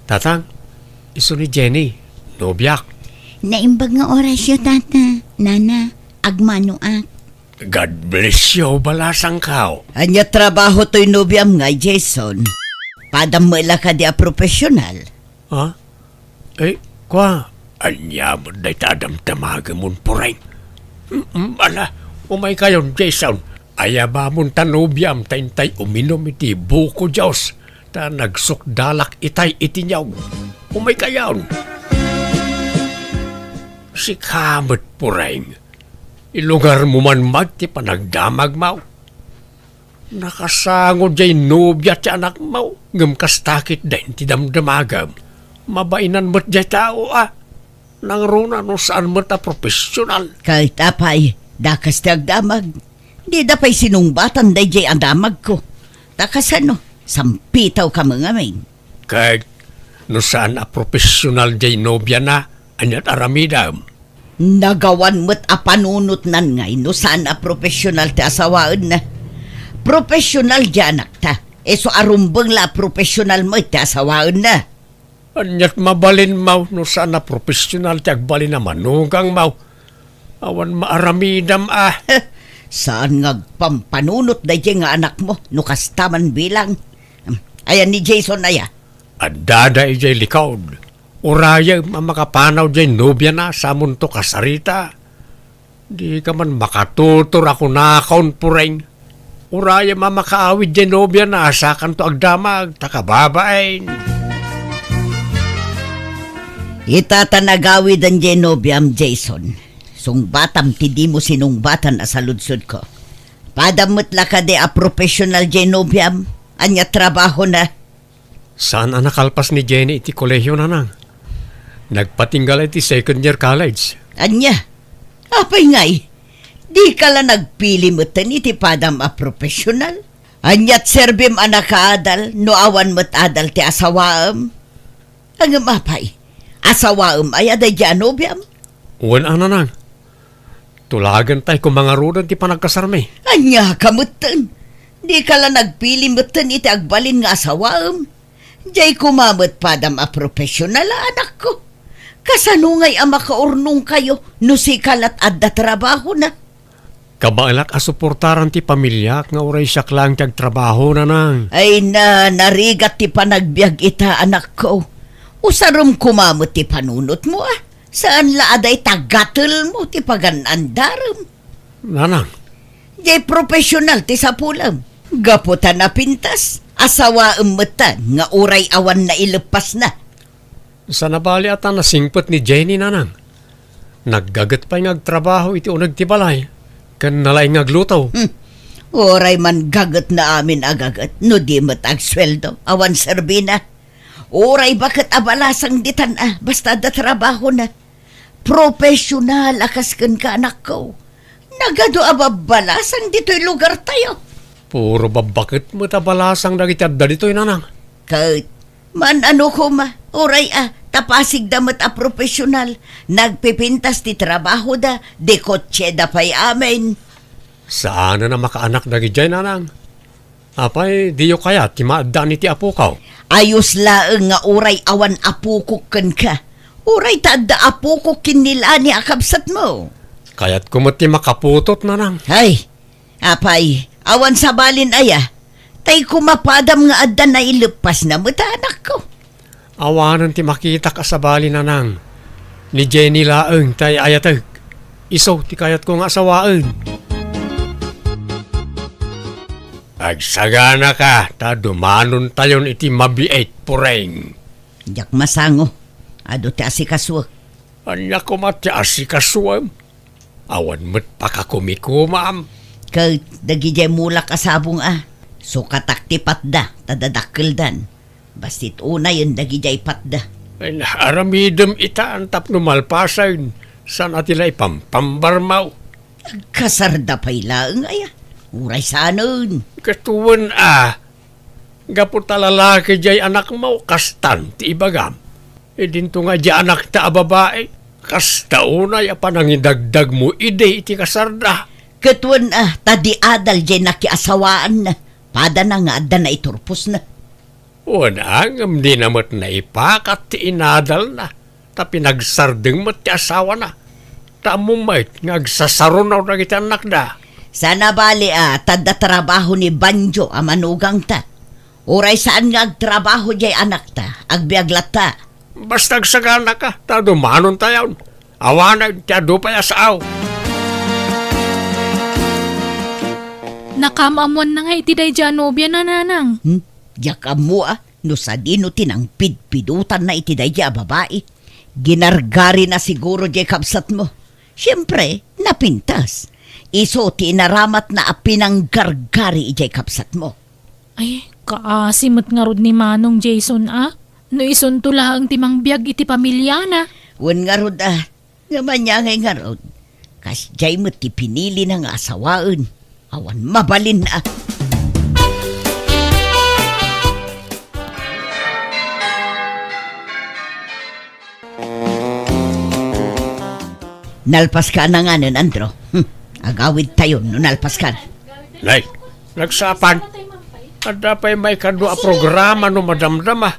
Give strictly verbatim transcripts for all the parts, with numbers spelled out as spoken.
Tatang, isu ni Jenny, nobiak. Naimbag nga orasyo, Tata. Nana, agmanoak. God bless you, balasangko. Ania trabaho toy nobiam nga, Jason? Padam met la kadi a professional? Ha? Eh, kua, ania met dayta a damdamagamon, Pureng? Mm, ala, umaykayon, Jason. Ayabamon ta nobiam ta intay uminum iti buko juice, ta nagsukdalak itay iti niyog. Umaykayon. Sika met, Pureng. Ilugarmo man met ti panagdamagmo. Nakasango diay nobia ti anakmo, ngem kasta ketdin ti damdamagem. Mabainan met diay tao a. Nangruna no saan met a professional. Ket apay, dakas ti agdamag. Dida pay sinungbatan daydiay a damagko. Ta kasano, sampitawkami ngamin. Ket no saan a professional diay nobiana, aniat aramidem? Nagawan met a panunotnan ngay no saan a professional ti asawaenna. Professional diay anakta. Isu a rumbeng la a professional met ti asawaenna. Aniat mabalinmo no saan a professional ti agbalin a manugangmo? Awan maaramidem a. Saan nga agpampanunot daydiay nga anakmo no kasta man bilang. Ayan ni Jason aya? Addada idiay likod. Urayem a makapanaw diay nobiana samonto kasarita. Dika man makatutor a kunakon, Pureng. Urayem a makaawid diay nobiana sakanto agdamag, ta kababain. Ita ta nagawiden diay nobiam, Jason. Sungbatam ti dimo sinungbatan a saludsodko. Padam met la kadi a professional diay nobiam? Ania trabahona? Saan a nakalpas ni Jenny iti kolehio, Nanang. Nagpatingga la iti second year college. Ania? Apay ngay? Dika la nagpili metten iti padam a professional? Aniat serbim a nakaadal no awan met adal ti asawaem? Ngem apay, asawaem aya daydiay a nobiam? Wen a, Nanang. Tulagentay koma ngaruden ti panagkasarmi. Ania ka metten? Dika la nagpili metten iti agbalin nga asawaem? Diay koma met padam a professional a anakko. Kasano ngay a makaurnongkayo no sika lat adda trabahona? Kabaelak a suportaran ti pamiliak nga uray siak laeng ti agtrabaho, Nanang. Ay na, narigat ti panagbiag ita, anakko. Usarem koma met ti panunotmo, a. Saan la a dayta gatelmo ti pagan-andarem? Nanang. Diay professional ti sapulem. Gapu ta napintas, asawaem met ta nga uray awan naileppasna. Saan a bali a ta nasingpet ni Jenny, Nanang. Naggaget pay nga agtrabaho iti uneg ti balay, ken nalaing nga agluto. Hmm. Uray man gagetna amin a gaget, no di met agsueldo, awan serbina. Uray baket a balasang ditan a, basta adda trabahona. Professional a kas kenka, anakko. Nagadu a babbalasang ditoy lugartayo. Puro babbaket met a balasang dagiti adda ditoy, Nanang. Ket, man-ano koma, uray a, ta pasigda met a professional, nagpipintas ti trabahoda, di kotseda pay amin. Saanen a makaanak dagidiay, Nanang. Apay, diyo kayat ti maaddaan iti apoko? Ayos laeng nga uray awan apokok kenka. Uray ta adda apokok ken ni Lani a kabsatmo. Kayatko met ti makaputot, Nanang. Ay, apay, awan sabalin aya. Tay kumapadam nga adda naileppasna met a anakko. Awanen ti makitak a sabali, Nanang. Ni Jenny laeng ti ay-ayatek. Isu ti kayatko nga asawaen. Agsaganaka ta dumanontayon iti mabiit, Pureng. Diak masango. Adu ti asikasuek. Ania koma ti asikasuem? Awan met pakakumikumam. Ket dagidiay mulak a sabong a, sukatak ti patda ta dadakkeldan. Bassit unayen dagidiay patda. Ay, aramidem itan tapno malpasen, saan a ti la ipampambarmaw? Agkasarda pay laeng aya. Uray saanen. Ket wen a, gapu ta lalaki diay anakmo, kastan ti ibagam. Idinto nga diay anakta a babai, kasta unay a panangidagdagmo idi iti kasarda. Ket wen a, ta di adal diay nakiasawaanna, padana nga adda naiturposna. Wen, ngem dina met naipakat ti inadalna, ta pinagsardeng met ti asawana. Ta ammom met nga agsasarunaw dagiti annakda. Saan a bali a, ta adda trabaho ni Banjo a manugangta. Uray saan nga agtrabaho diay anakta, agbiag latta. Basta agsagana ka, ta dumanon tayon. Awanen ti adu pay a sao. Nakaam-ammoanna nga iti daydiay a nobiana, nanang. Hmm? Diak ammo a, no sadino ti nangpidpidotanna iti daydiay a babai. Ginargarina siguro diay kabsatmo. Siempre, napintas. Isu ti inaramatna a pinanggargari idiay kabsatmo. Ay, kaasi met ngarud ni Manong Jason a. No isunto laeng ti mangbiag iti pamiliana. Wen ngarud a, nga maniangay ngarud. Kasdiay met ti pinilina nga asawaen. Awan mabalin a. Nalpaska a nanganen, Andro. Hmm. Agawidtayon no nalpaskan. Nay, nagsaapan. Adda pay maikadua a programa no madamdama.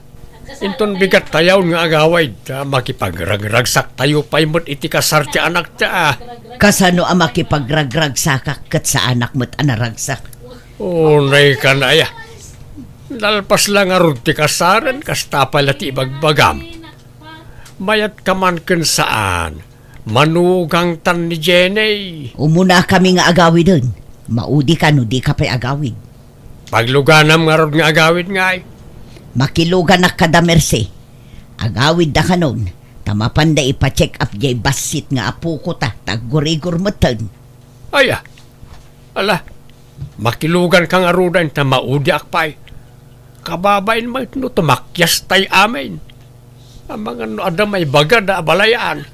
Inton bigat tayon nga agawid, ta makipagragragsaktayo pay met iti kasar ti anakta a. Kasano a makipagragragsakak ket saanak met a naragsak? Unay ka na aya. Nalpas la ngarud ti kasaren, kasta pay la ti ibagbagam. Mayat ka man ken saan, manugangtan ni Jenny. Umunakami nga agawiden. Maudi ka no di ka pay agawid. Pagluganam ngarud nga agawid ngay. Makiluganak kada Mercy. Agawidda kanon, ta mapanda ipa-check up diay bassit nga apoko ta, ta aggurigor metten. Aya, ala, makilugan ka ngaruden ta maudiak pay. Kababain met no tumakyas tay amin. Amangan no adda maibagada a balayan.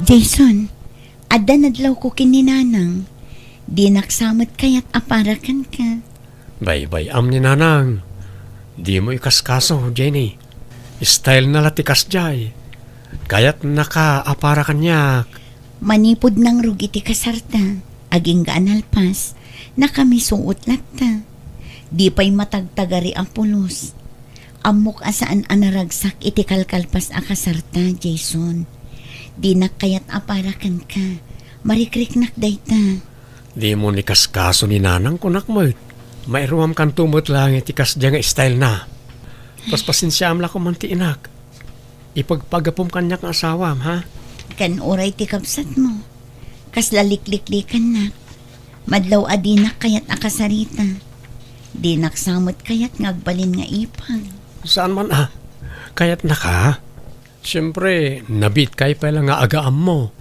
Jason, adda nadlawko ken ni Nanang. Dinak sa met kayat a para kenka. Baybay-am ni Nanang. Dimo ikaskaso, Jenny. Style na la ti kasdiay. Kayatnaka a para kaniak. Manipud nangrugit ti kasarta, agingga a nalpas, nakamisuot latta. Di pay matagtagari a pulos. Ammok a saan a naragsak iti kalkalpas a kasarta, Jason. Dinak kayat a para kenka. Marikriknak dayta. Dimo ni kaskaso ni Nanang, kunak met. Mairuamkanto met laeng iti kasdiay nga style na. Paspasensiaam la koma ti inak. Ipagpagapom kaniak nga asawam, ha? Ken uray ti kabsatmo. Kasla likliklikannak. Madlaw a dinak kayat a kasarita. Dinak sa met kayat nga agbalin nga ipag. Saan man a? Kayatnaka? Siempre, nabiit kay pay la nga agaammo.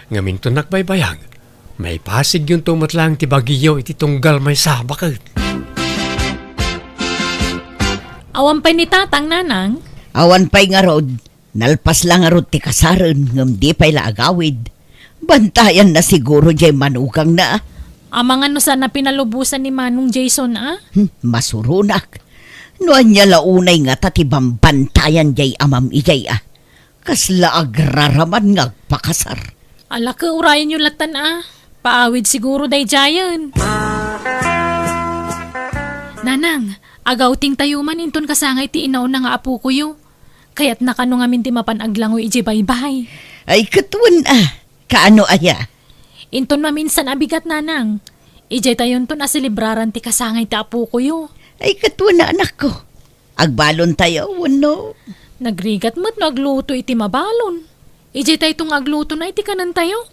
Ngamin to nakbaybayag. Maipasigyonto met laeng ti bagiyo iti tunggal maysa, baket. Awan pay ni Tatang, Nanang? Awan pay ngarud. Nalpas la ngarud ti kasaren ngem di pay la agawid. Bantayanna siguro diay manugangna. Amangan no saan a pinalubosan ni Manong Jason a? Hmm, masuronak. No ania la unay ngata ti bambantayan diay amam idiay a? Kasla agraraman nga agpakasar. Ala, ket urayenyo lattan a. Paawid siguro daydiayen. Nanang, agawtingtayo man inton kasangay ti inauna nga apokoyo. Kayatna kano ngamin ti mapan aglangoy idiay baybay. Ay, ket wen a. Kaano aya? Inton maminsan a bigat, Nanang. Idiay tayonton a selebraran ti kasangay ti apokoyo. Ay, ket wen a, anakko. Agbalontayo, wenno? Nagrigat met no agluto iti mabalon. Idiay tayto nga agluto na iti kanentayo.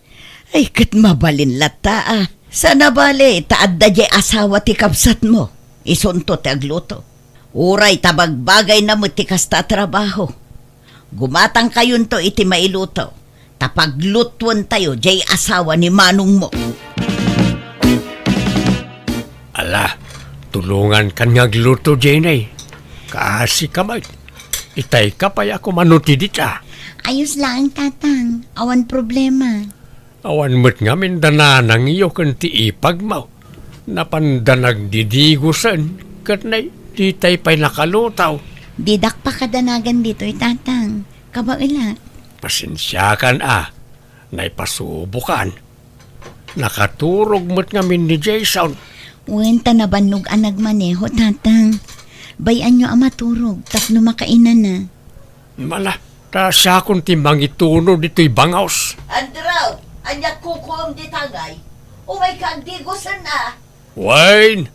Ay, ket mabalin latta a. Saan a bale, ta adda diay asawa ti kabsatmo. Isunto ti agluto. Uray ta bagbagayna met ti kasta a trabaho. Gumatangkayonto iti mailuto. Ta paglutuentayo diay asawa ni manongmo. Ala, tulongankan nga agluto, Jenny. Kaasi ka met. Itay ka pay a kumano ti dita. Ayos laeng, Tatang. Awan problema. Awan met ngamin da nanangyo ken ti ipagmo. Napanda nagdidigosen, ket nay, ditay pay nakaluto. Didak pakadanagan ditoy, Tatang. Kabaelak. Pasensiakan a, naipasubokan. Nakaturog met ngamin ni Jason. Wen, ta nabannog a nagmaneho, Tatang. Bay-anyo a maturog tapno makainana. Mala, ta siakon ti mangituno ditoy bangaws. Andrew, ania kukuem dita ngay? Umayka agdigosen a. Wen,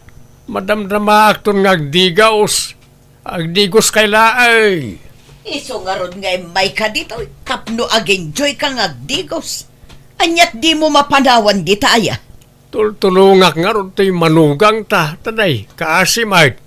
madamdamaakton nga agdigaws. Agdigoskay laeng. Isu ngarud nga immayka ditoy tapno ag-enjoyka nga agdigos. Aniat dimo mapanawan dita aya? Tultulongak ngarud toy manugangta, ta nay, kaasi met.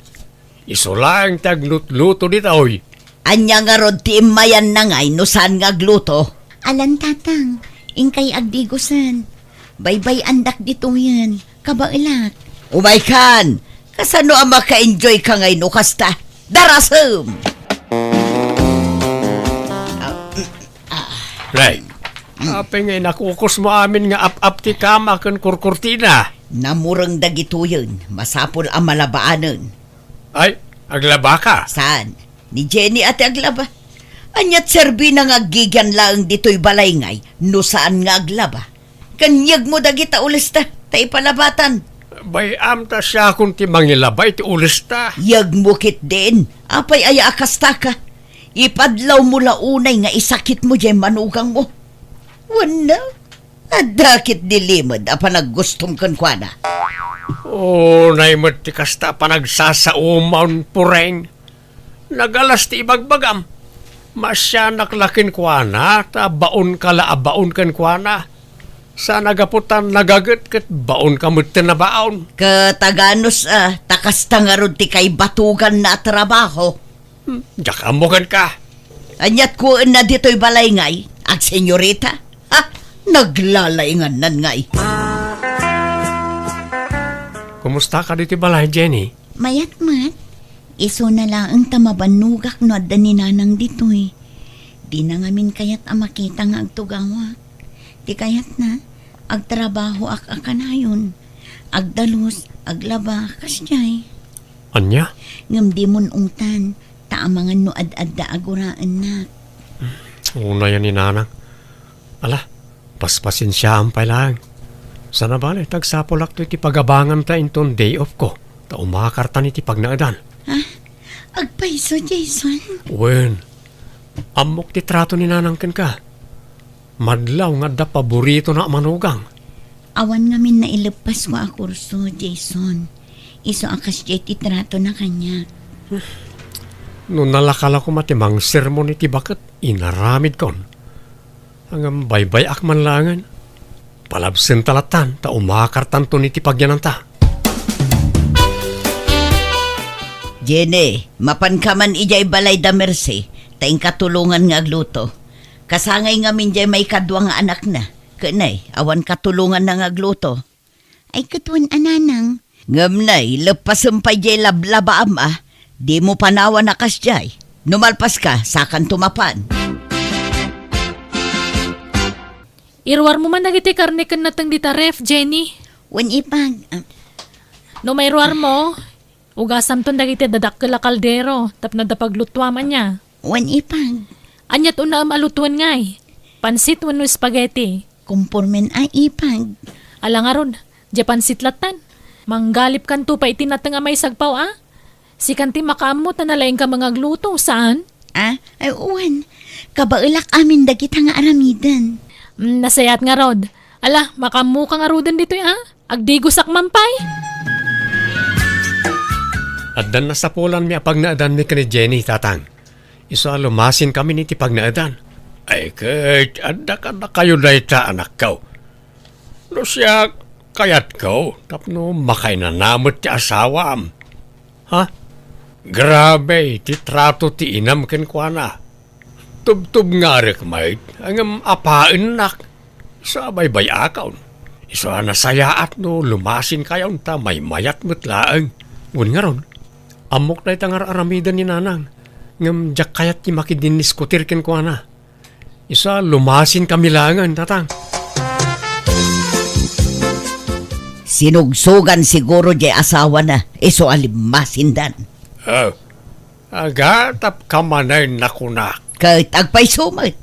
Isu laeng ti aglutluto ditoy. Ania ngarud ti immayanna ngay no saan nga agluto? Alan, Tatang, inkay agdigosen. Baybay-andak ditoyen. Kabaelak. Umaykan! Kasano a maka-enjoyka ngay no kasta? Darasem! Ah, mm, ah. Nay, apay nga inakukusmo amin nga ap-ap ti kama ken kurkurtina? Namureng dagitoyen, masapul a malabaanen. Ay, aglabaka? Saan? Ni Jenny a ti aglaba. Aniat serbina nga aggigian laeng ditoy balay ngay no saan nga aglaba? Ken yegmo dagita ulista, ta ipalabatan. Bay-am ta siakon ti mangilaba iti ulista. Yegmo ketdin, apay aya a kastaka? Ipadlawmo la unay nga isakitmo diay manugangmo. Wenno, adda ketdi limed a panaggustom kenkuana? Unay met ti kasta a panagsasaoman, Pureng. Nagalas ti ibagbagam. Maasianak la kenkuana, ta baonka la a baon kenkuana. Saan a gapu ta nagaget ket baonka metten a baon. Ket aganus a, ta kasta ngarud ti kaibatuganna a trabaho. Hmm, diak ammo kenka. Aniat kuenna ditoy balay ngay, agsenyorita? Ha? Naglalaingannan ngay. Kumustaka ditoy balay, Jenny? Mayat met. Isuna laeng ta mabannogak no adda ni Nanang ditoy. Dina ngamin kayat a makita nga agtugawak. Ti kayatna, agtrabahoak a kanayon. Agdalus, aglaba, kasdiay. Ania? Ngem dimon ungtan, ta amangan no ad-adda a guraennak. Unayan ni Nanang. Ala, paspasensiaam pay laeng. Saan a bale, ta agsapulak toy ti pagabanganta inton day off ko, ta umakartan iti pagnaedan. Ha? Agpayso, Jason? Wen, ammok ti trato ni Nanang kenka. Madlaw nga adda paboritona a manugang. Awan ngamin naileppasko a kurso, Jason. Isu a kasdiay ti tratona kaniak. No nalaka la koma ti mangsermon iti baket, inaramidkon. Ngem baybay-ak man laengen. Palabsenta lattan, ta umakartanton iti pagyananta. Jenny, mapanka man idiay balay da Mercy, ta inka tulongan nga agluto. Kasangay ngamin diay maikadua nga anakna. Ket nay, awan katulonganna nga agluto. Ay, ket wen a, Nanang. Ngem nay, leppasem pay diay lablabaam a. Dimo panawan a kasdiay. No malpaska, sakanto mapan. Iruarmo man dagiti karne ken nateng dita ref, Jenny. Wen, ipag. Ah. No mairuarmo, ugasamton dagiti dadakkel a kaldero tapno adda paglutuam, ania? Wen, ipag. Aniat unaem a lutoen ngay? Pansit wenno spaghetti? Kompormen a, ipag. Ala ngarud, diay pansit lattan. Manggalipkanto pay iti nateng a maisagpaw a? Sikan ti makaammo ta nalaingka nga agluto, saan? Ah, ay, wen. Kabaelak amin dagita nga aramiden. Mm, nasayaat ngarud. Ala, makaammoka ngaruden ditoy a? Agdigosak man pay. Addan nasapulanmi a pagnaedanmi ken ni Jenny, Tatang. Isu a lumasinkamin iti pagnaedan. Ay, ket adda kadakayo dayta, anakko. No siak, kayatko tapno makainana met ti asawam. Ha? Grabe ti trato ti inam kenkuana. Tubtubngarek met, ngem apaennak. Isu a baybay-akon. Isu a nasayaat no lumasinkayon ta maymayat met laeng. Wen ngarud, ammok dayta nga ar-aramiden ni Nanang, ngem diak kayat ti makidinniskutir kenkuana. Isu a lumasinkami laengen, Tatang. Sinugsogan siguro diay asawana, isu a limmasindan. Oh, agatapka manen a kunak. Ket agpayso met.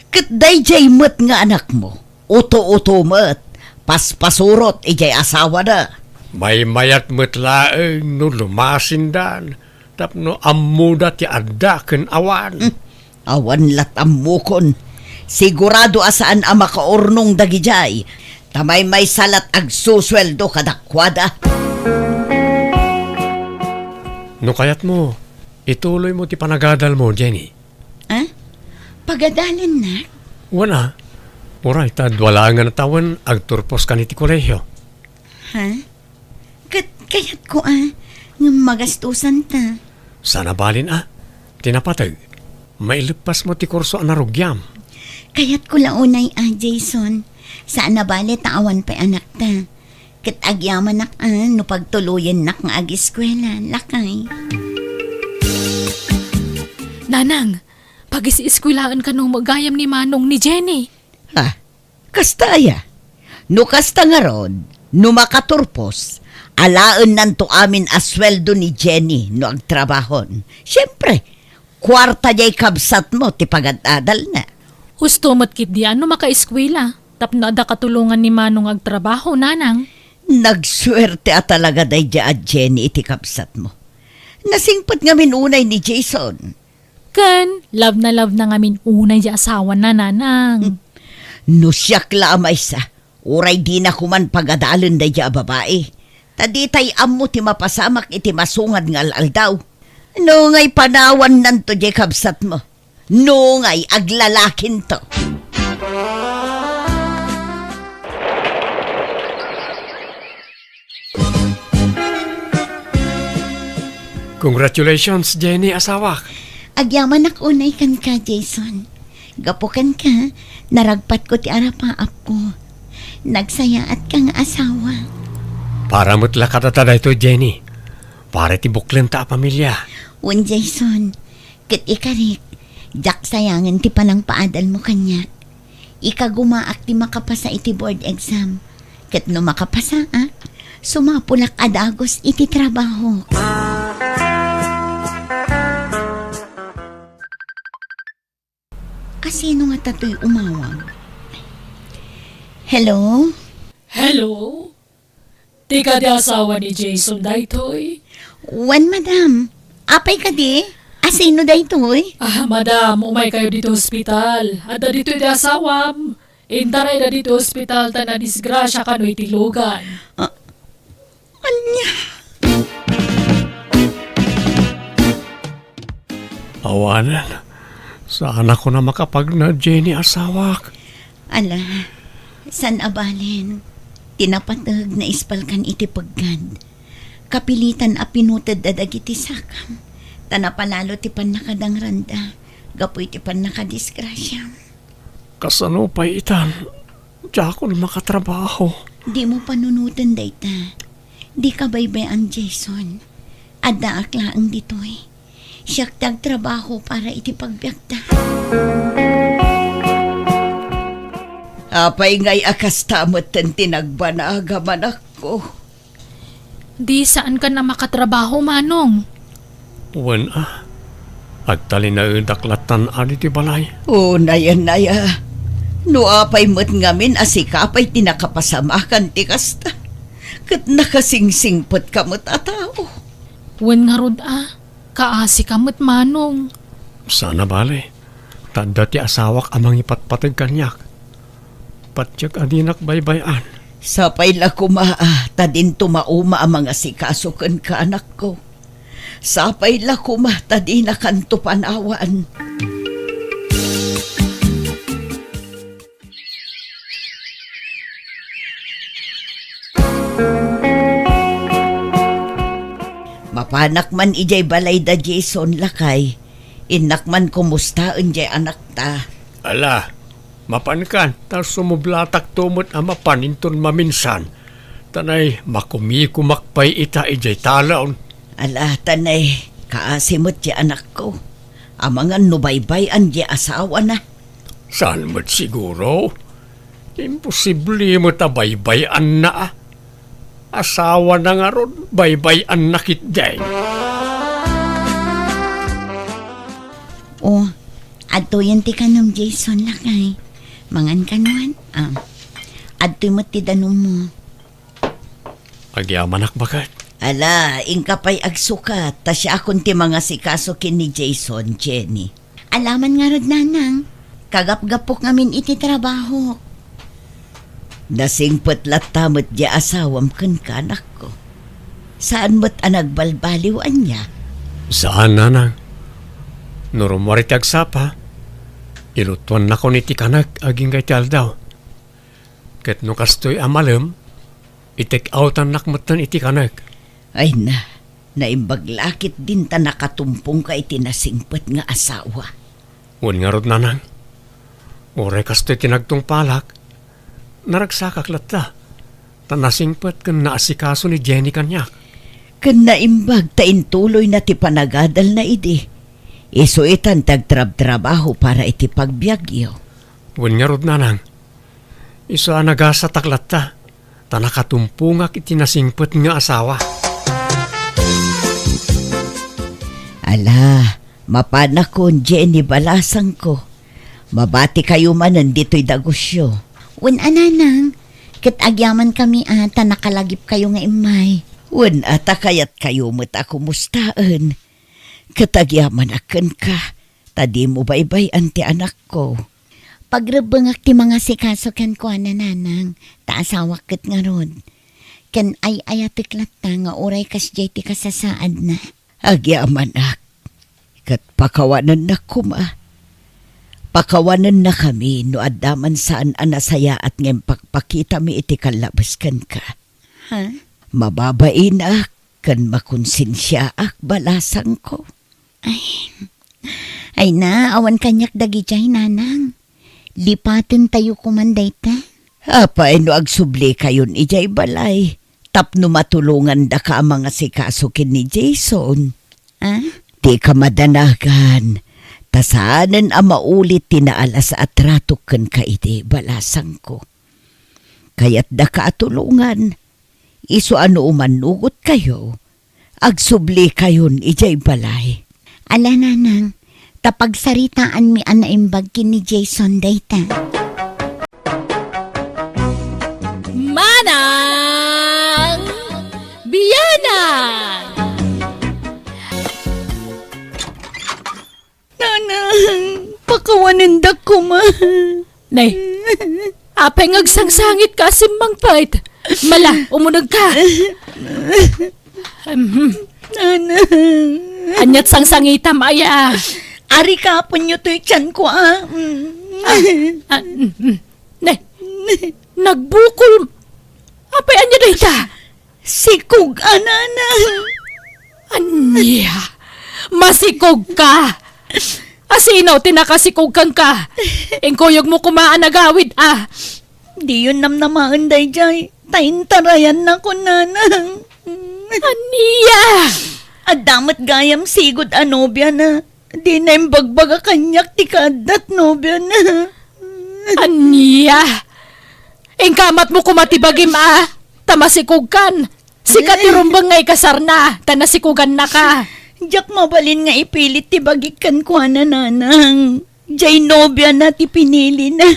Ket daydiay met nga anakmo, uto-uto met, paspasurot idiay asawana. Maymayat met laeng no lumasindan tapno ammoda ti adda ken awan. Hmm. Awan lat ammokon. Sigurado a saan a makaurnong dagidiay. Ta maymaysa lat agsusueldo kadakuada. No kayatmo, ituloymo ti panagadalmo, Jenny. Ah? Pagadalennak? Wen a. Uray, ta dua laeng a tawen agturpos kan iti kolehio. Ha? Ket kayatko a, ngem magastusanta. Saan a balin a, ti napateg, maileppasmo ti kurso a narugiam. Kayatko la unay a, Jason. Saan a bale ta awan pay anakta. Ket agyamanak a no pagtuloyennak nga agiskuela, lakay. Nanang, pagis-iskuelaen kano met gayam ni Manong ni Jenny. Ha? Kasta aya? No kasta ngarud, no makaturpos, alaennanto amin a sueldo ni Jenny no agtrabahon. Siempre, kuarta diay kabsatmo ti pagad-adalna. Husto met ketdi a no makaeskuela, tapno adda katulongan ni Manong agtrabaho, nanang. Nagsuerte a talaga daydiay a Jenny iti kabsatmo. Nasingpet ngamin unay ni Jason. Ken love na love na ngamin unay di asawana, nanang. No siak la a maysa, uray dina koman pagadalen daydiay a babai. Ta ditay ammo ti mapasamak iti masungad nga al-aldaw. Nungay panawannanto diay kabsatmo. Nungay aglalakinto. Congratulations, Jenny, asawak. Agyamanak unay kenka, Jason. Gapu kenka, naragpatko ti arapaapko. Nagsayaatka nga asawa. Para met la kadata daytoy, Jenny. Para ti buklenta a pamilia. Wen, Jason. Ket ikarik, diak sayangen ti panangpaadalmo kaniak. Ikagumaak ti makapasa iti board exam. Ket no makapasaak, sumapulak a dagus iti trabahok. Asino ngata toy umawag? Hello? Hello? Ti kadi asawa ni Jason daytoy? Wen, madam. Apay kadi? Asino daytoy? Ah, madam, umaykayo ditoy ospital. Adda ditoy ti asawam. Intarayda ditoy ospital ta nadisgrasia kano iti lugan. Ah, ania? Awanen, saanakon a makapagna, Jenny, asawak. Ala, saan a balen, ti napateg naispalkan iti peggad. Kapilitan a pinutedda dagiti sakam, ta napalalo ti pannakadangranda gapu iti pannakadisgrasiam. Kasano pay itan? Diakon makatrabaho. Dimo panunoten dayta. Dika baybay-an, Jason. Addaak laeng ditoy. Siak ti agtrabaho para iti pagbiagda. Apay ngay a kasta metten ti nagbanagam, anakko? Di saankan a makatrabaho, Manong. Wen a, agtalinaedak lattan adi ti balay. O, nayan aya. No apay met ngamin a sika pay ti nakapasamakan ti kasta, ket nakasingsingpetka met a tao. Wen ngarud a, kaasika met, Manong. Saan a bale, ta adda ti asawak a mangipatpateg kaniak. Patiek a dinak baybay-an. Sapay la koma a ta dinto mauma a mangasikaso kenka, anakko. Sapay la koma ta dinakanto panawan. Mapanak man idiay balay da Jason, lakay. Innak man kumustaen diay anakta. Ala, mapankan, ta sumublatakto met a mapan inton maminsan. Tanay, makumikumak pay ita idiay talon. Ala, tanay, kaasi met diay anakko. Amangan no baybay-an diay asawana. Saan met siguro? Imposible met a baybay-anna a. Asawana ngarud, baybay-anna ketdi. O, adtoyen ti kanom, Jason, lakay. Mangan kano, a. Adtoy met ti danummo. Agyamanak baket. Ala, inka pay agsukat, ta siakon ti mangasikaso ken ni Jason, Jenny. Alaman ngarud, Nanang. Kagapgapok ngamin iti trabaho. Nasingpet latta met di asawam kenka, anakko. Saan met a nagbalbaliw, ania? Saan, Nanang. No rummuar iti agsapa, ilutuannakon iti kanek agingga iti aldaw. Ket no kastoy a malem, itek outannak metten iti kanek. Ay na, naimbag la ketdin ta nakatumpongka iti nasingpet nga asawa. Wen ngarud, Nanang. Uray kastoy ti nagtungpalak, naragsakak latta, ta nasingpet ken naasikaso ni Jenny kaniak. Ken naimbag ta intuloyna ti panagadalna idi. Isu itan ti agtrabtrabaho para iti pagbiagyo. Wen ngarud, Nanang. Isu a nagasatak latta, ta nakatumpongak iti nasingpet nga asawa. Ala, mapanakon, Jenny balasangko. Mabatikayo manen ditoy dagusyo. Wen a, Nanang, ket agyamankami a ta nakalagipkayo nga immay. Wen a ta kayatkayo met a kumustaen. Ket agyamanak kenka, ta dimo baybay-an ti anakko. Pagrebbengak ti mangasikaso kenkuana, Nanang, ta asawak ket ngarud. Ken ay-ayatek latta nga uray kasdiay ti kasasaadna. Agyamanak, ket pakawanennak koma. Pakawanennakami no adda man saan a nasayaat nga impakpakitami iti kallabes kenka. Ha? Mababainak ken makonsensiaak, balasangko. Ay, ay na, awan kaniak dagidiay, Nanang. Lipatentayo koman dayta. Apay no agsublikayon idiay balay tapno matulongandaka a mangasikaso ken ni Jason? Ah? Dika madanagan, ta saanen a maulit ti naalas a tratok kenka idi, balasangko. Kayatdaka a tulongan, isu a no umannugotkayo, agsublikayon idiay balay. Ala, Nanang, ta pagsaritaanmi a naimbag ken ni Jason dayta. Manang Bianang! Nanang, pakawanendak koma. Nay, apay nga agsangsangitka a simmangpet? Mala, umunegka. Mhm. Nanang. Aniat sangsangitam aya? Arikapenyo toy tianko, a. Mm. Ah, ah, mm, mm. Nay, nagbukol. Apay ania dayta? Sikog a, Nanang. Ania? Masikogka? Asino ti nakasikog kenka? Inkuyogmo koma a nagawid, a. Diyon namnamaen daydiay, ta intarayannakon, Nanang. Ania? Adda met gayam sigud a nobiana. Dina imbagbaga kaniak ti kaaddat nobiana. Ania? Inkamatmo koma ti bagim a, ta masikogkan. Sika ti rumbeng nga ikasarna, ta nasikogannaka. Diak mabalin nga ipilit ti bagik kenkuana, Nanang. Diay nobiana ti pinilina.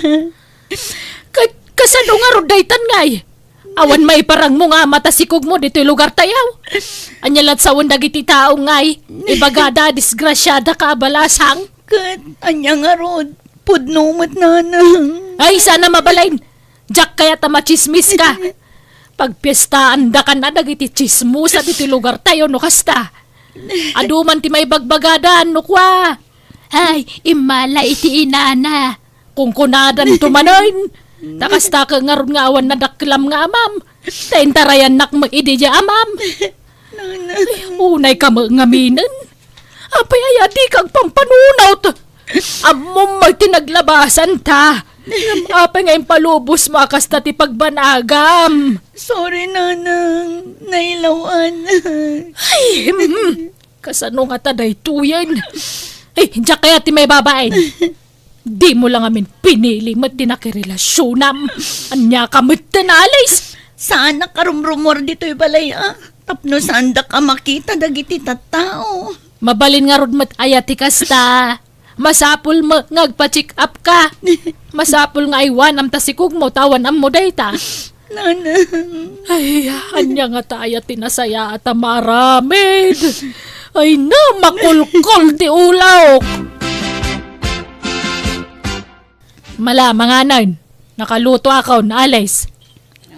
Ka-, kasano ngarud daytan, ngay? Awan maiparangmo nga ama ta sikogmo ditoy lugartayo? Ania la't sawen dagiti tao, ngay? Ibagada a disgrasiadaka a balasang. Ket ania ngarud? Pudno met, Nanang. Ay, saan a mabalin. Diak kayat a matsismiska. Pagpiestaandakan a dagiti tsismosa ditoy lugartayo no kasta. Adu man ti maibagbagadan no kua, "Ay, immala iti inana." Kunkunadanto manen. Ta kasta ket ngarud nga awan nadakkelam nga amam. Ta intarayannak met idi diay amam. Nanang. Ay, unayka met ngaminen. Apay aya dika agpampanunot? Ammom met ti naglabasanta. Ngem apay nga impalubosmo a kasta ti pagbanagam? Sorry, Nanang. Nailaw-anak. Ay, hmm. Kasano ngata daytoyen? Ay, diak kayat ti maibabain. Dimo la ngamin pinili met ti nakirelasionam. Aniaka met ti naalis? Saanak a rumrumuar ditoy balay, a. Tapno saandak a makita dagiti tattao. Mabalin ngarud met aya ti kasta. Masapul met nga agpa-check up ka. Masapul nga aywanam ta sikogmo ta awan ammo dayta. Nanang. Ay, ania ngata aya ti nasayaat a maaramid? Ay na, makulkol ti ulok. Mala, manganen. Nakalutoakon, Alice.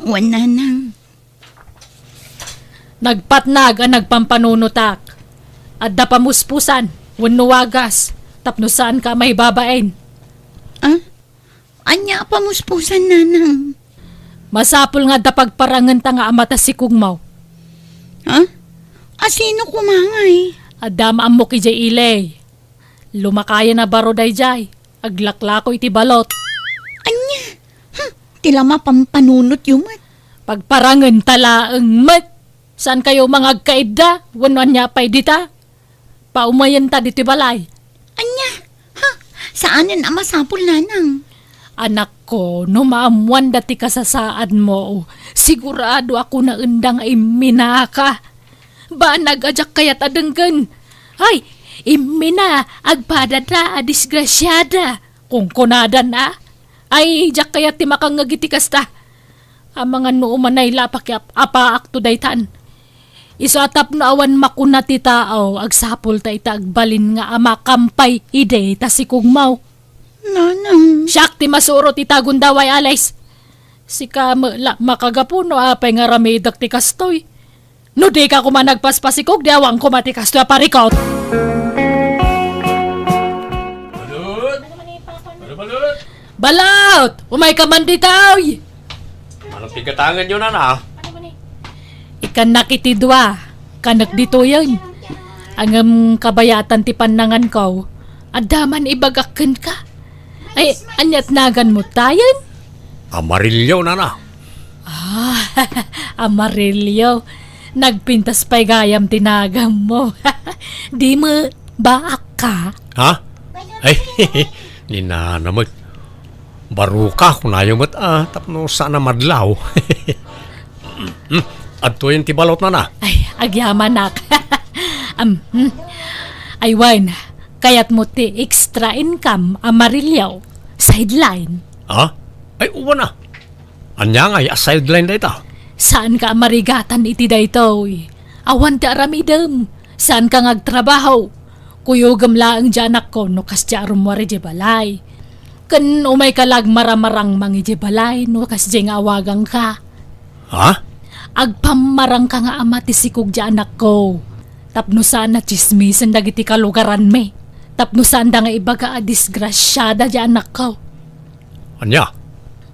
Wen, Nanang. Nagpatnag a nagpampanunotak. Adda pamuspusan wenno wagas tapno saanka a maibabain. Ah? Ania a pamuspusan, Nanang? Masapul nga adda pagparangenta nga ama ta sikugmo. Ha? A sino koma ngay? Adda maammok idiay ili. Lumakayan a baro daydiay. Aglaklako iti balot. Ania? Hmm, ti la mapampanunotyo met. Pagparangenta laeng met. Saankayo nga agkaidda wenno ania pay dita? Paumayenta ditoy balay. Ania? Ha? Saanen a masapul, Nanang. Anakko, no maammoanda ti kasasaadmo, sigurado a kunaenda nga imminaka. Banag a diak kayat a denggen. Ay, immina, agpadada a disgrasiada. Kunkunadan a. Ay, diak kayat ti makangngeg iti kasta. Amangan no umanay la pakiap-apaakto daytan. Isu a tapno awan makuna ti tao, agsapulta ita agbalin nga ama kampay idi ta sikugmo. Nanang. Siak ti masurot ita gundaway, Alice. Sika met la makagapu no apay nga aramidek ti kastoy. No dika koma nagpaspasikog, di awan koma ti kastoy a parikut. Balut! Balut, Balut! Umayka man ditoy! Ano ti gatangenyo, nana? Ikkannak iti dua, kanek ditoyen. Ngem kabayatan ti pannanganko, adda man ibagak kenka. Ay, ania ti naganmo tayen? Amarillo, nana. Ah, Amarillo. Nagpintas pay gayam ti naganmo. Di met, baak ka? Ha? Ay, ni nana met. Baroka, kunayo met, ah, tapno saan a madlaw. Hmm, adtoyen ti balot, nana. Ay, agyamanak. Am, hmm. Ay, wen, kayatmo ti extra income, Amarillo. Sideline. Ha? Ay, wen a. Ania ngay a sideline dayta? Saanka a marigatan iti daytoy. Awan ti aramidem. Saanka nga agtrabaho. Kuyogem laeng diay anakko no kasdiay a rummuar idiay balay. Ken umayka la agmaramarangmang idiay balay no kasdiay nga awagangka. Ha? Agpammarangka nga ama ti sikog diay anakko. Tapno saan a tsismisen dagiti kalugaranmi. Tapno saanda nga ibaga a disgrasiada diay anakko. Ania?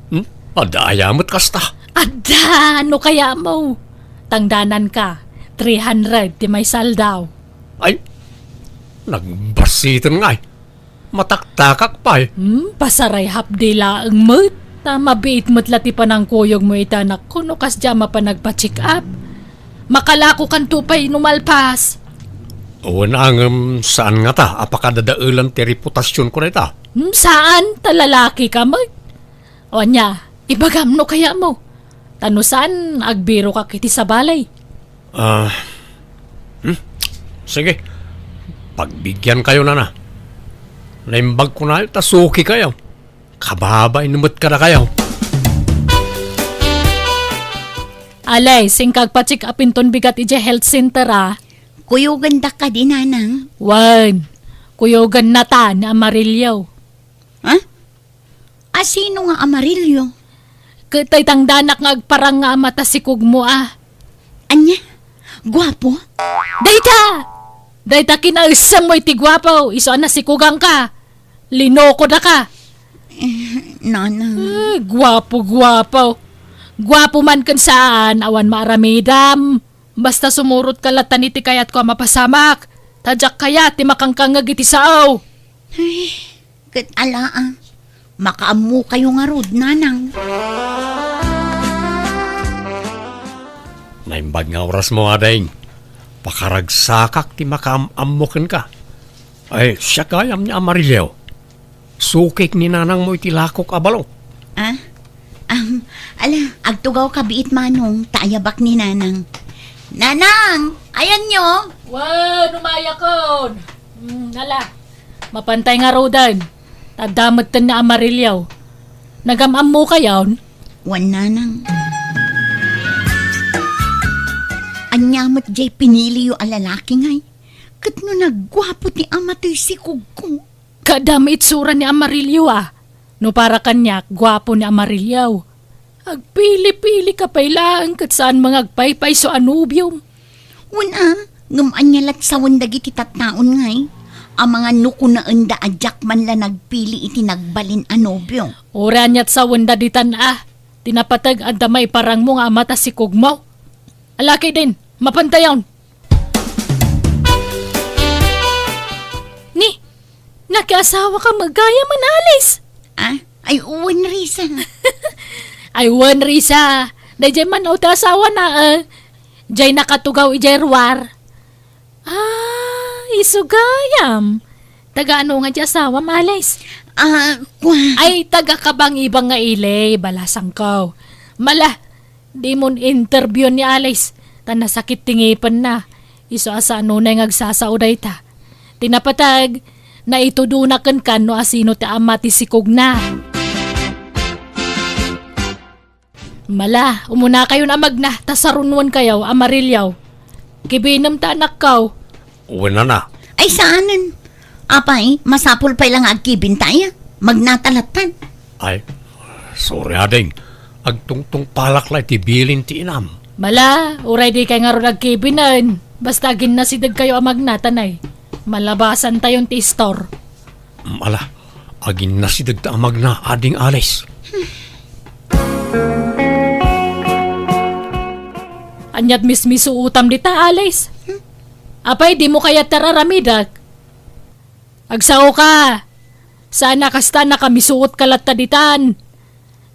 Hmm? Adda aya met kasta? Adda, no kayatmo. Tangdananka, three hundred ti maisaldaw. Ay, nagbasiten ngay. Mataktakak pay. Hmm, pasaray hapdi laeng met. Ta mabiit met la ti panangkuyogmo iti anakko no kasdiay a mapan nagpa-check up. Makalakokanto pay no malpas. Wen a ngem saan ngata a pakadadaelan ti reputasionko dayta? Hmm, saan? Ta lalakika met. O ania, ibagam no kayatmo. Ta no saan, agbirokak iti sabali. Ah, hmm? Sige. Pagbigyankayo, nana. Naimbagko ngay ta sukikayo. Kababain met kadakayo. Alay, singkag pa-check up inton bigat idiay health center, a. Kuyogandak kadi, nanang? Wen, kuyogannata ni Amarillo. Ha? A sino nga Amarillo? Ket tay tangdanak nga agparang nga ama ta sikugmo, a. Ania? Guapo? Dayta! Dayta kinaesemmo iti guapo, isu a nasikugangka. Linokodaka. Eh, nanang. Eh, guapo, guapo. Guapo man ken saan, awan maaramidam. Basta sumurotka latta iti kayatko a mapasamak. Ta diak kayat ti makangkangngeg iti sao. Ay, ket ala, a. Makaammokayo ngarud, nanang. Naimbag nga orasmo, ading. Pakaragsakak ti makaam-ammo kenka. Ay, siak gayam ni Amarillo. Sukik ni nanangmo iti lakok a balot. Ah? Am, ala, agtugawka biit, manong, ta ayabak ni nanang. Nanang! Ayanyo? Wen, umayakon. Hmm, ala. Mapantay ngaruden. Ta adda metten ni Amarillo. Nagam-ammokayon? Wen, nanang. Ania met jay piniliyo a lalaki ngay? Ket no nagguapo ti ama toy sikogko? Kaadda itsura ni Amarillo a. No para kaniak, guapo ni Amarillo. Agpili-pili ka pay laeng ket saan nga agpaypayso a nobiom. Wen a, ngem ania lat sawen dagiti tattaon ngay? Amangan no kunaenda a diak man la nagpili iti nagbalin a nobio. Uray aniat sawenda ditan a. Ti napateg adda maiparangmo nga ama ta sikogmo. Alaki din, mapantayon. Ni, nakiasawa ka met gayam, Alice? Ah, ay, wen, Risa. Ay, wen, Risa. Dayjay man ti asawana, eh. Jay nakatugaw idiay ruar. Ah, isu gayam. Taga ano nga ti asawam, Alice? Ah, kua- Ay, taga Kabangibang nga ili, balasangko. Mala, dimon interview ni Alice, ta nasakit ti ngipenna. Isu a saan unay nga agsasao dayta. Ti napateg, naitudona kenka no asino ti ama ti sikogna. Mala, umunakayon a magna, ta sarunoenkayo, Amarillo. Kibinem ta anakko. Wen a. Ay, saanen. Apay, masapul pay la nga agkibin tayo. Magnata latta. Ay, sorry, ading. Agtungtungpalak la iti bilin ti inam. Mala, uray dikay ngarud agkibinen. Basta aginnasidegkayo a magna, ta nay, malabasantayon ti istor. Mala, aginnasidegta a magna, ading Alice. Aniat mismisuotam dita, Alice? Apay, dimo kayat ti ar-aramidek? Agsaoka. Saan a kasta, nakamisuotka latta ditan.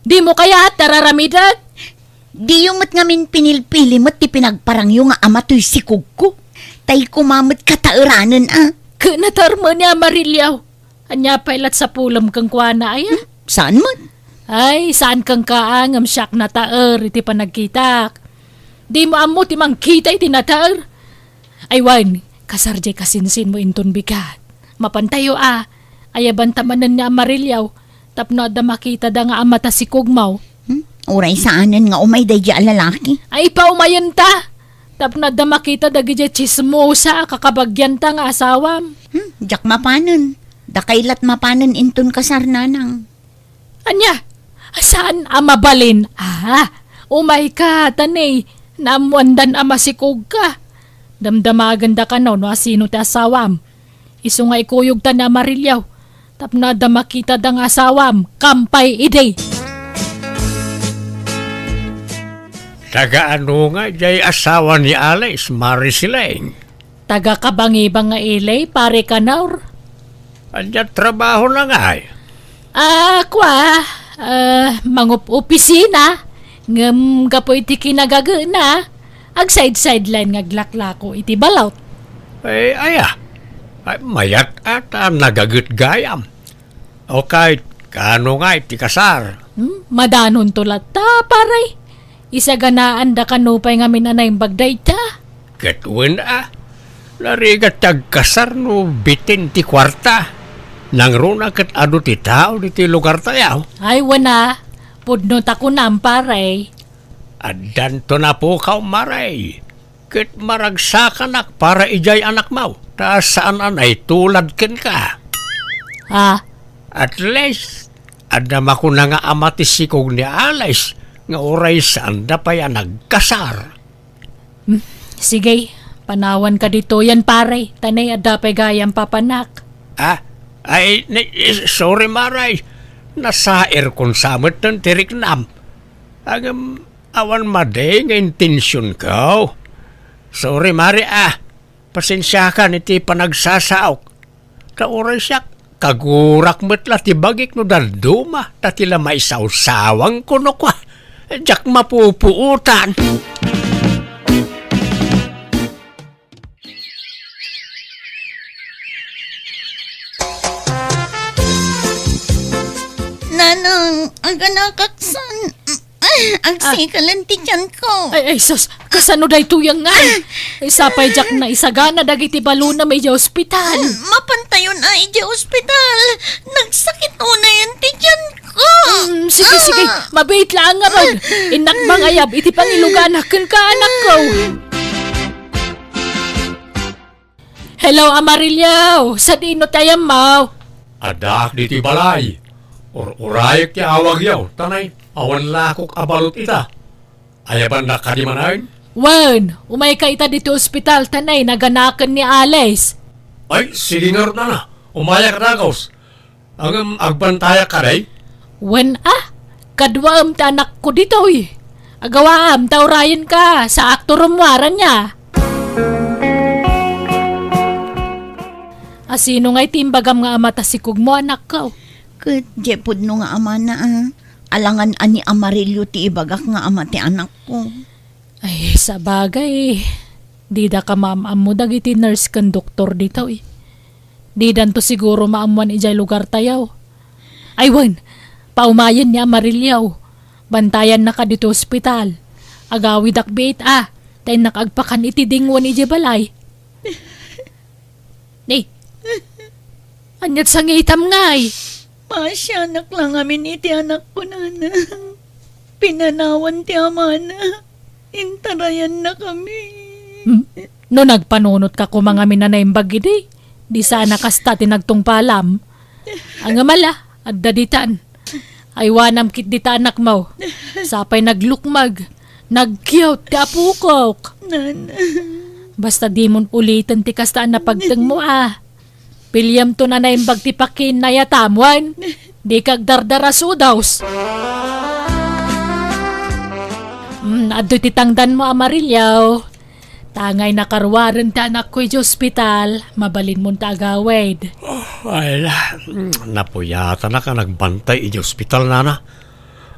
Dimo kayat ti ar-aramidek? Diyo met ngamin pinilpili met ti pinagparangyo nga ama toy sikogko. Tay koma met kataeranen a. Ket nataer met ni Amarillo. Ania pay lat sapulem kenkuana, aya? Hmm? Saan met? Ay, saan kenka a, ngem siak nataer iti panagkitak. Dimo ammo ti mangkita iti nataer? Ay wen, kasar jay kasinsinmo inton bigat. Mapantayo a, ayabanta manen ni Amarillo, tapno adda makitada nga ama ta sikogmo. Hmm? Uray saanen nga umay daydi a lalaki. Ay, paumayenta! Tapno adda makita dagiti tsismosa a kakabagianta nga asawam. Hmm? Diak mapanen. Dakay lat mapanen inton kasar, nanang. Ania? Saan a mabalin? Ah, umayka, ta nay, naammoandan a masikogka. Damdamagenda kano no asino ti asawam. Isu nga ikuyogta ni Amarillo, tapno adda makitada nga asawam, kampay idi. Taga ano nga jay asawa ni Alice, Mari Sileng? Taga Kabangibang nga ili, Pare Kanor. Ania trabahona ngay? Ah, kua, ah, mangup-opisina, ngem gapu iti kinagagena, agsaid-sideline nga aglaklako iti balot. Ay, aya. Ay, mayat a ta nagaget gayam. Okay, kaano ngay ti kasar? Hmm, madanonto latta, pare. Isaganaanda kano pay ngamin a naimbag dayta? Ket wen a, narigat ti agkasar no bitin ti kuarta. Nangruna ket adu ti tao ditoy lugartayo. Ay, wen a, pudno ta kunam, pare. Addanto napukaw, Mari. Ket maragsakanak para idiay anakmo, ta saan a naitulad kenka. Ah? At least, adda makuna nga ama ti sikog ni Alice nga uray saanda pay a nagkasar. Hmm, sige, panawanka ditoyen, pare, ta nay adda pay gayam papanak. Ah? Ay, ni-, sorry, Mari. Nasairkon sa metten ti riknam. Ngem, awan madi nga intensionko. Sorry, Mari, ah. Pasensiakan iti panagsasaok. Ta uray siak, kagurak met la ti bagik no dadduma, ta ti la maisawsawang kuno kua. Diak mapupuotan. Nanang, aganakaksan. Ah, agsikalen ti tiyanko. Ay, ay, sus, kasano daytoy nga? Ay, sapay diak naisagana dagiti balonam idiay ospital. Mm, mapantayon a idiay ospital. Nagsakit unayen ti tiyanko. Mm, sige, sige. Ah. Mabiit laeng ngarud. Innak mangayab iti pangiluganak kenka, anakko. Hello, Amarillo! Sadino ti ayammo? Addaak ditoy balay. Ur-urayek ti awagyo, ta nay, awan lakok a balot ita. Ayabannak kadi manen? Wen, umayka ita ditoy ospital, ta nay, naganaken ni Alice. Ay, sige ngarud, nana. Umayak dagus. Ngem agbantayak kadi? Wen a, kaduaem ti anakko ditoy. Agawaam ta urayenka, saakto rummuar ania. A, sino ngay ti imbagam nga ama ta sikogmo, anakko? Ket diay pudno nga amana a. Alangan a ni Amarillo ti ibagak nga ama ti anakko. Ay, sabagay, dida ka maam-ammo dagiti nurse ken doktor ditoy. Didanto siguro maammuan idiay lugartayo. Ay wen, paumayen ni Amarillo. Bantayannaka ditoy ospital. Agawidak biit a, ta innak agpakan iti dingwen idiay balay. Ni, aniat sangitam ngay? Maasianak la ngamin iti anakko, nana. Pinanawan ti amana. Intarayannakami. Hmm? No nagpanunotka koma ngamin a naimbag idi, di sana kasta ti nagtungpalam. Ngem ala, adda ditan. Aywanam ketdi ta anakmo. Sapay naglukmeg, nagkiawt ti apokok. Nana. Basta dimon uliten ti kasta a napagtengmo a. Pillemto a naimbag ti pakinnayatam, wen? Dika agdardarasudos. Hmm, adtoy ti tangdanmo, Amarillo. Tangay nakaruaren ti anakko idiay ospital, mabalinmon ta agawid. Oh, ay, napuyatanak a nagbantay idiay ospital, nana.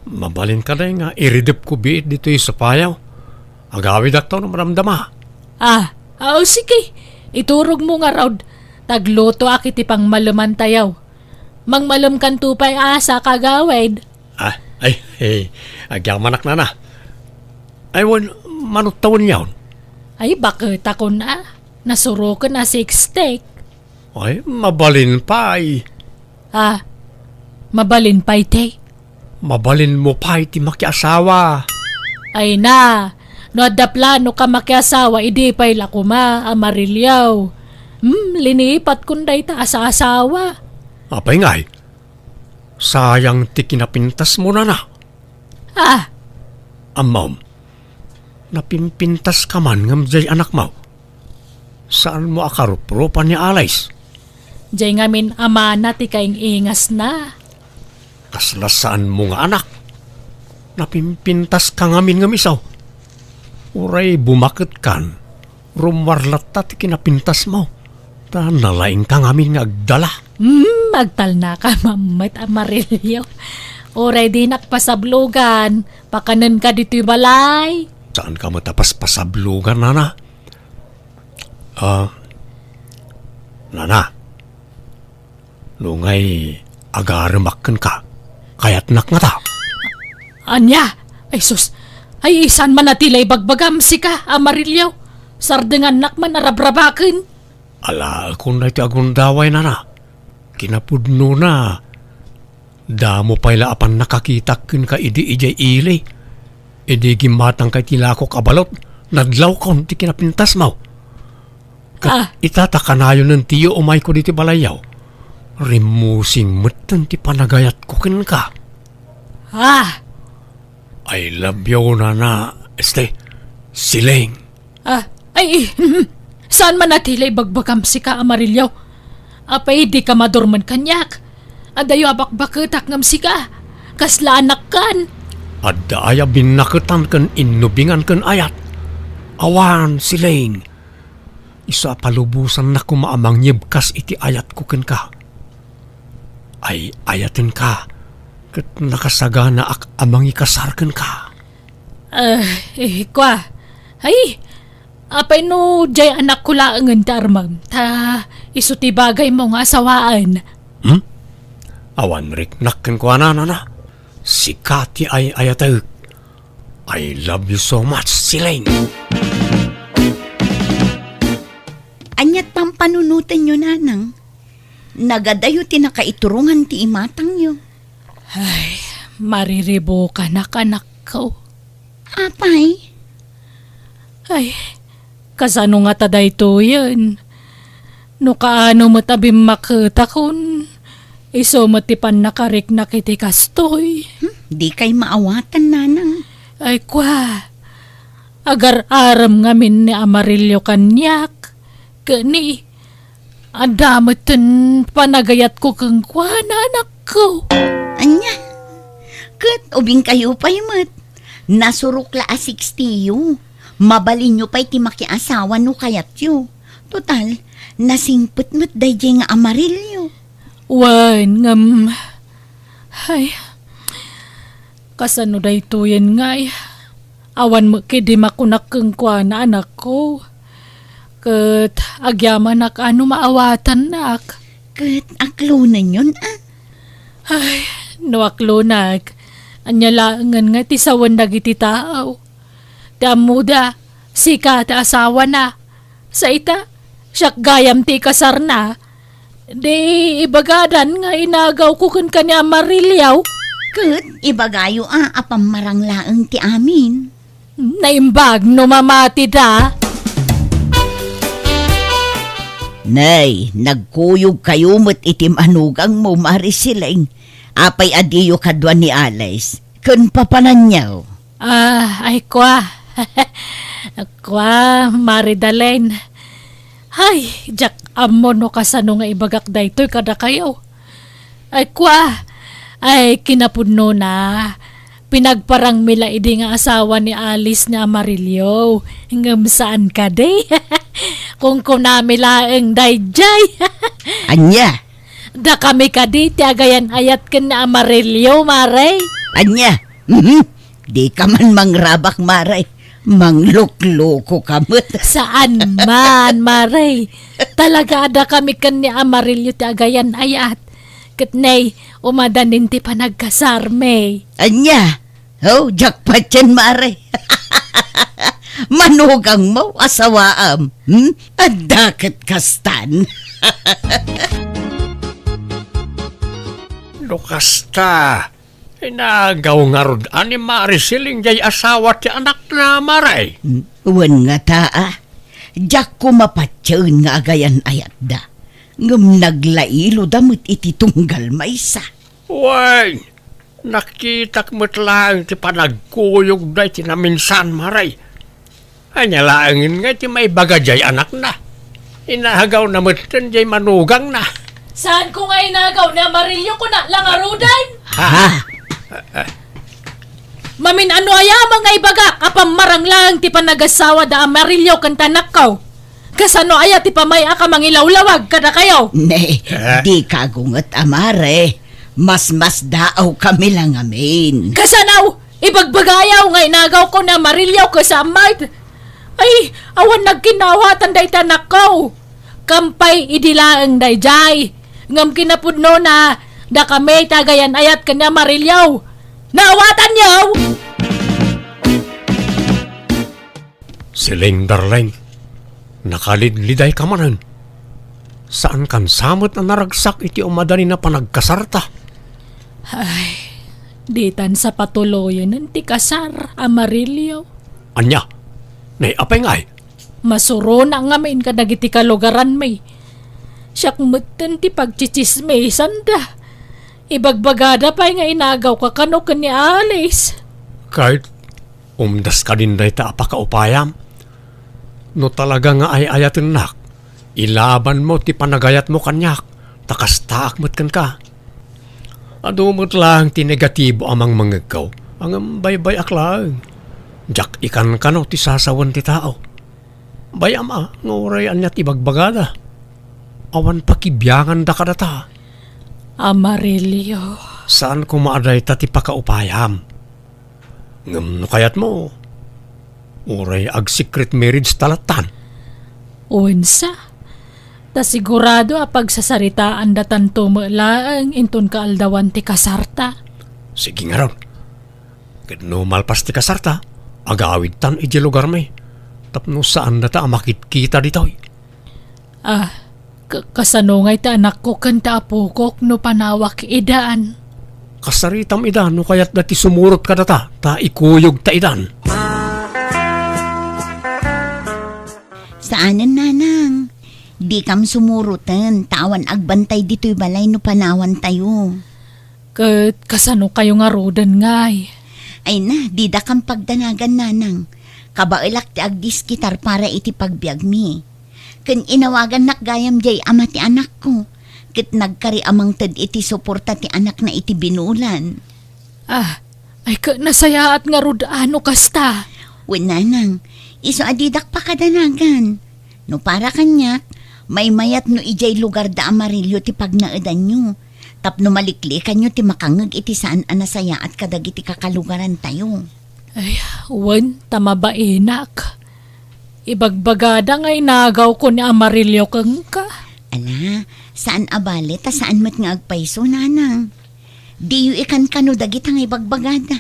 Mabalin kadi nga iridepko biit ditoy sapayo. Agawidak ta no madamdama. Ah, ah, sige. Iturogmo ngarud. Taglutoak iti pangmalemantayo. Mangmalemkanto pay a sa kagawid. Ah, ay, eh, agyamanak, nana. Ay, wen, mano tawen yaon? Ay, baket ako na. Nasuroken a sixty. Ay, mabalin pay. Ah, mabalin pay ti? Mabalinmo pay ti makiasawa. Ay na, no adda plano ka makiasawa, idi pay la koma, Amarillo. Hmm, linipat kun dayta a saasawa. Apay ngay? Sayang ti kinapintasmo, nana. Ah. Ammom, napimpintaska man ngem diay anakmo? Saanmo a karuprupan ni Alice? Diay ngamin amana ti kaing-ingasna. Kasla saanmo nga anak? Napimpintaska ngamin ngem isu. Uray bumaketkan, rummuar latta ti kinapintasmo. Ta nalaingka ngamin nga agdala. Hmm, agtalnaka mammet, Amarillo. Uray dinak pasablogan, pakanenka ditoy balay. Saanka met a paspasablogan, nana? Ah, nana, no ngay agaremak kenka, kayatnak ngata. Ania? Ay sus, ay saan man a ti la ibagbagam sika, Amarillo? Sardengannak man a rabrabaken. Alaekon daytoy a gundaway, nana. Kinapudnona, damo pay la a pannakakitak kenka idi idiay ili. Idi gimmatangka iti lakok a balot, nadlawkon ti kinapintasmo. Ket Ah. ita ta kanayonen ti umayko ditoy balayyo, rimmusing metten ti panagayatko kenka. Ah! I love you, nana. Este, Siling. Ah, ay, saan man a ti la ibagbagam sika, Amarillo? Apay, dika madurmen kaniak? Adayo a bakbaketak ngem sika. Kasla anakkan. Adda aya binnaketan ken innubingan ken ayat? Awan, Siling. Isu a palubosannak koma a mangyebkas iti ayatko kenka. Ay-ayatenka, ket nakasaganaak a mangikasar kenka. Ah, eh, kua. Ay, apay no diay anakko laengen ti armem, ta isu ti bagaymo nga asawaen. Hmm? Awan riknak kenkuana, nana. Sika ti ay-ayatek. I love you so much, Siling. Aniat pampanunotenyo, nanang? Nagadayo ti nakaiturongan ti imatangyo. Ay, mariribukanak, anakko. Apay? Ay, kasano ngata daytoyen? No kaano met a bimmaketakon, isu met ti pannakariknak iti kastoy. Hmm, dikay maawatan, nanang. Ay, kua, agar-arem ngamin ni Amarillo kaniak, ket ni, adda metten panagayatko kenkuana, anakko. Ania? Ket ubingkayo pay met. Nasurok la a sixty-yo. Mabalinyo pay ti makiasawa no kayatyo. Total, nasingpet met daydiay nga Amarillo. Wen, ngem, ay, kasano daytoyen ngay? Awan met ketdi makunak kenkuana, anakko. Ket agyamanak a no maawatannak. Ket aklonenyon, a? Ay, no aklonak, ania laengen nga ti sawen dagiti tao? Ti ammoda, sika ti asawana. Sa ita, siak gayam ti ikasarna. Di ibagadan nga inagawko kenka ni Amarillo. Ket ibagayo a, a pammarang laeng ti amin. Naimbag no mamatida. Nay, nagkuyogkayo met iti manugangmo, Mari Siling. Apay a diyo kadua ni Alice ken papananyo? Ah, ay, kua. Kua, Mari Dalen. Ay, diak ammo no kasano nga ibagak daytoy kadakayo. Ay, kua. Ay, kinapudnona, pinagparangmi la idi nga asawa ni Alice ni Amarillo. Ngem saan kadi? Kunkunami laeng daydiay. Ania? Dakami kadi ti agayan-ayat ken ni Amarillo, Mare? Ania? Mhm. Dika man mangrabak, Mare. Manglukluko ka met. Saan man, Mare. Talaga a dakami ken ni Amarillo ti agayan-ayat. Ket nay, umadanin ti panagkasarmi. Ania? Oh, jackpot yan, Mare. Manugangmo, asawaam. Hmm? Adda ket kastan. No kasta, inagaw ngarud a ni Mari Siling jay asawa ti anakna, Mare? Hmm, wen ngata, a. Diak koma patien nga agayan-ayatda. Ngem naglailoda met iti tunggal maysa. Wen, nakitak met laeng ti panagkuyogda iti naminsan, Mare. Ania laengen nga ti maibaga jay anakna? Inagawna metten jay manugangna. Saanko nga inagaw ni Amarillo, kuna la ngaruden? Ha? Mamin-ano aya man nga ibagak a pammarang laeng ti panagasawa da Amarillo ken ti anakko? Kasano aya ti pamay-ak a mangilawlawag kadakayo? Ne, eh, dika agunget, a Mare. Masmasdaawkami la ngamin. Kasano? Ibagbagayaw nga inagawko ni Amarillo ken Sammart. Ay, awan nagkinawatan dayta anakko. Kampay idi laeng daydiay. Ngem kinapudnona, dakami ti agayan-ayat ken ni Amarillo. Naawatanyo? Siling, darling, nakalidlidayka manen. Saankan sa met a naragsak iti umadanin a panagkasarta. Ay, ditan sa patuloyen ti kasar, Amarillo. Ania? Nay, apay ngay? Masurona ngamin kadagiti kalugaranmi. Siak metten ti pagtsitsismisanda. Ibagbagada pay nga inagawka kano ken ni Alice. Kayat, umdas kadin dayta a pakaupayam. No talaga nga ay-ayatennak, ilabanmo ti panagayatmo kaniak, ta kastaak met kenka. Adu met laeng ti negatibo a mangmangegko, ngem baybay-ak laeng. Diak ikankano ti sasawen ti tao. Bayam a, nga uray ania ti ibagbagada. Awan pakibianganda kadata. Amarillo. Saan koma a dayta ti pakaupayam. Ngem no kayatmo, uray ag-secret marriage ta lattan. Wen sa, ta sigurado a pagsasaritaandatanto met laeng inton kaaldawan ti kasarta. Sige ngarud. Ket no malpas ti kasarta, agawidtan idiay lugarmi, tapno saandata a makitkita ditoy. Ah, ka-, kasano ngay ti anakko ken ti apokok no panawak idan? Kasaritam ida no kayatda ti sumurot kadata, ta ikuyogta idan. Saanen, nanang. Dikam sumuroten, ta awan agbantay ditoy balay no panawantayo. Ket kasano kayo ngaruden, ngay? Ay na, didakam pagdanagan, nanang. Kabaelak ti agdiskitar para iti pagbiagmi. Ken inawagannak gayam jay ama ti anakko, ket nagkari a mangted iti suporta ti anakna iti binulan. Ah, ay ket nasayaat ngarud a no kasta. Wen, nanang, isu a didak pakadanagan. No para kaniak, maymayat no idiay lugar da Amarillo ti pagnaedanyo, tapno maliklikanyo ti makangngeg iti saan a nasayaat kadagiti kakalugarantayo. Ay, wen, ta mabaenak. Ibagbagada nga inagawko ni Amarillo kenka. Ala, saan a bale ta saan met nga agpayso, nanang. Diyo ikankano dagita nga ibagbagada.